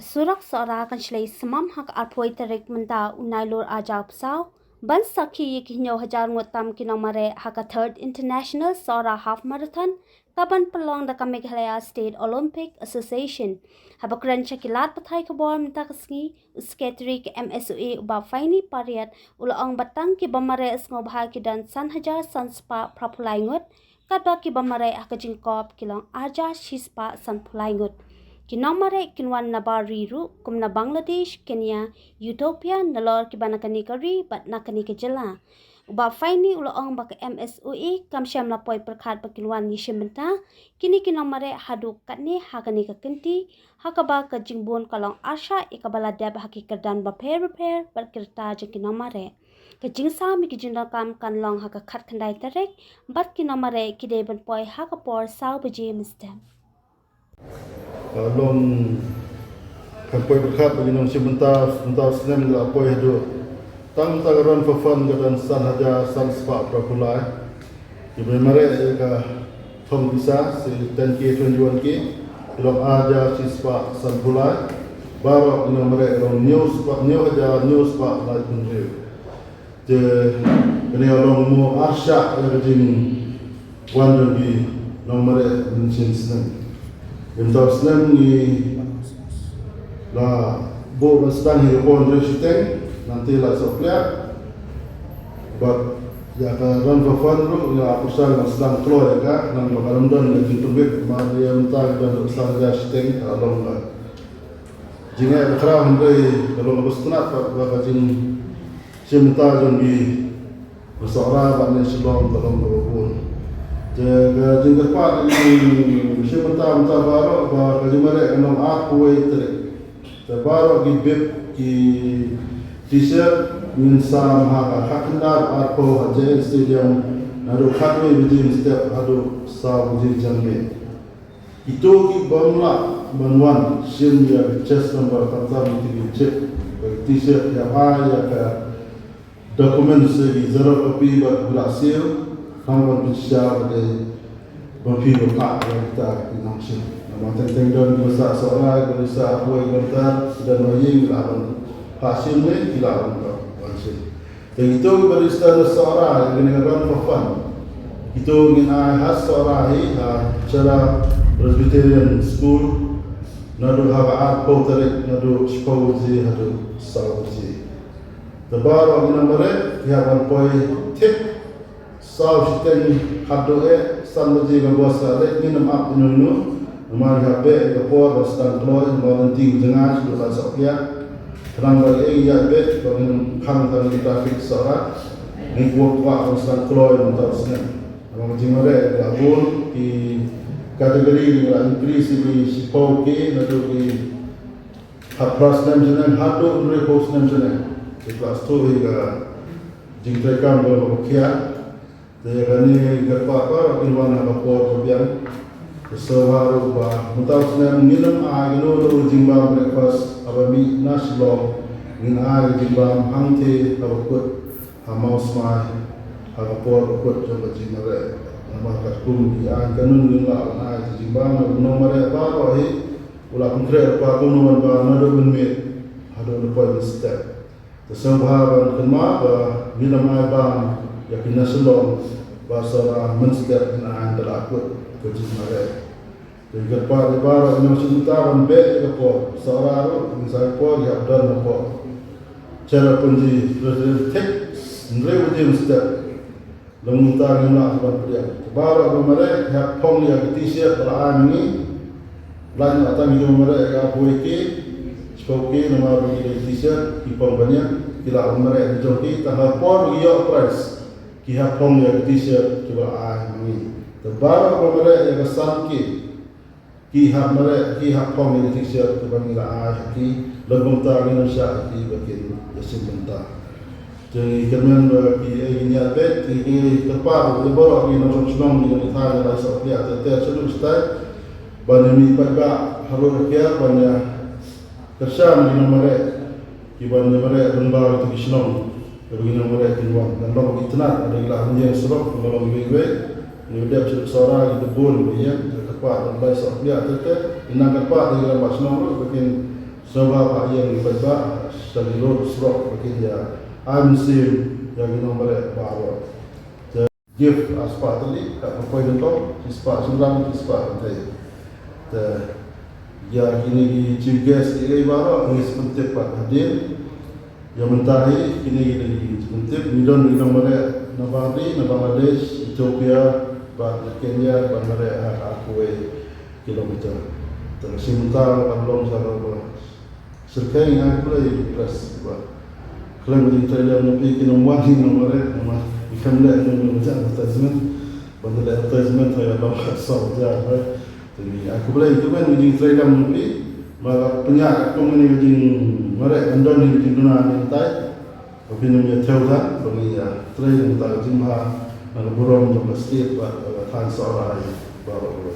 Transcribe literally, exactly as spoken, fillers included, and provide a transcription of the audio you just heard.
Surok Sohra kan shlei symam ha ka arphew tarik mynta u Nailur arhajar arphew saw ban sakhi ïa ki hynñiew hajar ngut tam ki nongmareh ha ka Third International Sohra Half Marathon kaban pynlong da ka Meghalaya State Olympic Association. Haba kren sha ki lad pathai khubor mynta ka sngi, u Secretary ka M S O A u Bah Faini Pariat u la ong ba tang ki bym mareh sngewbha ki don san hajar san spah phra phew lai ngut, katba ki bym mareh ha ka jingkop ki long arhajar shi spah san phew lai ngut. Ki nongmareh kin wan na bar ri ruh kum na Bangladesh, Kenya, Ethiopia, nalor kiba na kane ka ri bad na kane ka jylla. U Bah Faini u la ong ba ka M S O A kam shym la poi pyrkhat ba kin wan ïashim bynta kine ki nongmareh haduh katne ha kane ka kynti, ha kaba ka jingbun ka long arshah ïa kaba la dep ha ki kyrdan bapher bapher bad ki rta jong ki nongmareh. Ka jingsaw ïa ki jingdonkam kan long ha ka khatkhyndai tarik bad ki nongmareh ki dei ban poi ha ka por saw baje mynstep. Ka long kan poi pyrkhat ba ki nongshim bynta, bynta u snem ka la poi haduh. Tang bynta ka run for fun ka don san hajar san spah phra phew lai. Ki bym mareh ïa ka thong pisa, shi ten K, twenty-one K, ki long arhajar shi spah san phew lai. Baroh ki nongmareh ki long hynñiew spah, hynñiew hajar hynñiew spah laiphew hynriew. Te kane ka long mo arshah ïa ka jingwan jong ki nongmareh mynshem snem. Mynta u snem ngi la buh ban sdang hi ka por hynriew shiteng, nangta la sohpliah. Bad ïa ka run for fun ruh ngi la pyrshang ban sdang kloi ïa ka, namar ba ka lam don ka jingpynbit, namar ïa mynta ka don ka san hajar shiteng ka long ka jingeh bakhraw, hynrei ka long kaba sngewtynnat ba ka jingshim bynta jong ki Sohra bad ne Shillong ka long kaba bun. Te ka jingkyrpad ïa ki nongshim bynta mynta baroh ba ka jingmareh kan long arphew wei tarik. Te baroh ki bib ki T-shirt ngin sam ha ka khatkhyndai arphew ha J N Stadium naduh khatwei baje mynstep haduh saw baje janmiet. Kito ki bym lah ban wan shim ïa ka chest number, khamtam ïa ki chip, ka T-shirt, ïa ai ïa ka documents, ïa ki xerox copy bad ki lah siew, khamtam pynshai ba dei ba phi ba phah ïa kita ki nongshim. Namar teng teng don kiba sah Sohra, kiba sah Poi, kiba sah, ki don ba ïing, ki lah ban phah shim ne ki lah ban wan shim. Te kito kiba register na Sohra ïa kane ka run for fun, kito ngin ai ha Sohra hi ha Chara Presbyterian School naduh ha ka arphew tarik, naduh shiphew baje haduh saw baje. Te baroh ki nongmareh ki hap ban poi thik saw shiteng haduh eh san baje ka bos ka leit, ngin ym ap ïano ïano. Namar ngi hap beh ïa ka por ban sdang kloi, namar lynti ka jong nga shu dei ban sohkliah. Khnang ba ngi ïa beh ba ngin khang tang ïa ki traffic Sohra. Ngi kwah kwah ban sdang kloi mynta u snem. Namar ka jingmareh ka la bun, ki category ngi la increase ïa ki shiphew K naduh ki khatphra snem shaneng haduh hynriewphew snem shaneng. Ki class two hi ka jingtreikam ka la ba khia. Te kane ka kyrpad baroh kin wan ha ka por ba biang. Te sngewbha ruh ba mynta u snem ngin ym ai kano kano ka jingbam breakfast haba mih na Shillong. Ngin ai ka jingbam hangtei haba kut ha Mawsmai ha ka por ba kut jong ka jingmareh. Namar katkum ki aiñ kanun ngin lah ban ai ka jingbam na u nongmareh baroh hi u la pynkhreh lypa kumno ban bam naduh mynmiet haduh na poi mynstep. Te sngewbha ban kynmaw ba ngin ym ai bam ïa ki na Shillong ba Sohra mynstep, ngin ai ynda la kut ka jingmareh. Te kyrpad ïa baroh ki nongshim bynta ban beh ïa ka por. Sohra ruh ngin sa ïa ka por, ïa don ka por. Chara Pynji President thik hynriew baje mynstep. Lymngta ngim lah ban pdiang. Te baroh kiba mareh ki hap phong ïa ki T-shirt ba la ai ma ngi. Lait noh tang kiba mareh ïa ka arphew K, shiphew K namar ba ki dei T-shirt, ki phong ban ïa ki lah ban mareh ki jong ki, tang ha por ba ki ïoh prize ki hap phong ïa ki T-shirt kiba la ai ma ngi. Te baroh kiba mareh ïa ka san K, ki hap mareh, ki hap phong ïa ki T-shirt kiba ngi la ai ha ki, lada kumta ngin ym shah ha ki ba kin ïashim bynta. Te ngi kyrmen ba ki, eh, ngin ïa beh, te ngi kyrpad ïa baroh ki nongshong shnong, ki nongthait, ngi la sngewthuh te te sha duk shatai ban ïa mih paidbah harud hakiar ban ïa kyrshan ki nongmareh. Kiban ïa mareh lyngba kito ki shnong, kaba ki nongmareh kin wan. Ngan long ba ki tnat, lada ki lah ban ïeng surok, ngan long kiwei kiwei. Ngi dep sha Sohra ki dei bun ba ïeng, ngi kyrpad ban ïa sngewthuh te te. Ngi nang kyrpad ïa ki rangbah shnong ruh ba kin Sngewbha ba ïa ngi paidbah sha ki road surok ba kin ïa ai mynsiem ïa ki nongmareh baroh. Te gift ar spah tylli, katba poi nyngkong, shi spah shynrang, shi spah kynthei. Te ïa kine ki chief guest kiei baroh ngi sa pyntip pat hadien. Ïa mynta hi kine ki dei ki jingpyntip, ngi don ki nongmareh na Bangladesh, na Bangladesh, Ethiopia, bad na Kenya, bad mareh ha ka arphew wei kilometer. Te ka shi mynta ka long sa kaba shyrkhei. Ngi ai khublei ïa ki press ba khlem ka jingtrei lem na phi, kin ym wan ki nongmareh namar ngi khlem leh, ngi khlem leh advertisement. Ban leh advertisement ha ïa long ka sor ja, right? Te ngi ai khublei, khublei ïa ka jingtrei lem na phi ba ka pynïaid kum kane ka jingmareh, kan don ka jingduna mynta. Ba phin ym ïa thew than ba ngi ïa trei na ka bynta ka jingbha, na ka burom jong ka state bad ka thaiñ Sohra baroh.